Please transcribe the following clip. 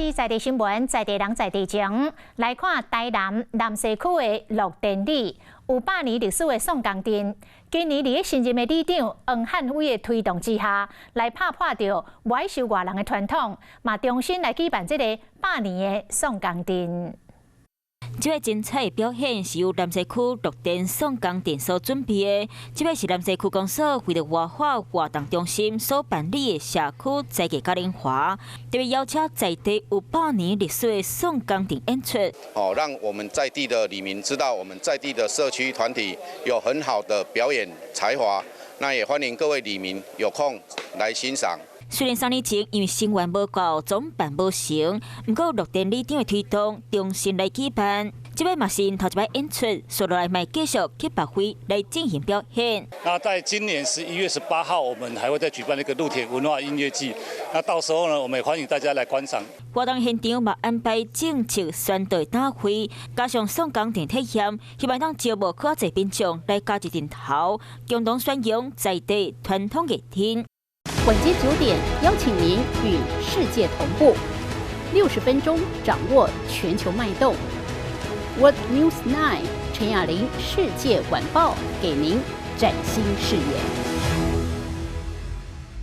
始在地新聞，在地人在地情，來看台南南勢區的樂田里，有百年歷史的宋江陣，今年佇新任的里長黃漢偉的推動之下，來拍破著無愛收外人的傳統，嘛重新來舉辦這個百年的宋江陣。這擺精彩的表演是由南勢區樂田宋江陣所準備的。這擺是南勢區公所為著活化活動中心所辦理的社區在地嘉年華，特別邀請在地有百年歷史的宋江陣演出。哦，讓我們在地的里民知道，我們在地的社區團體有很好的表演才華。那也歡迎各位里民有空來欣賞。雖然三年前因為聲援無夠，總辦無成，毋過樂田里長的推動，重新來舉辦，這擺嘛是𪜶頭一擺演出，紲落來嘛繼續去別位來進行表演。那在今年11月18號，我們還會再舉辦一個露天文化音樂季，那到時候呢，我們也歡迎大家來觀賞。活動現場嘛安排政策宣導大會，加上宋江陣體驗，希望當招募較濟民眾來加入陣頭，共同宣揚在地傳統藝品。晚間9點，邀請您與世界同步，60分鐘掌握全球脈動。World News 9 陳雅玲世界晚報，給您嶄新視野。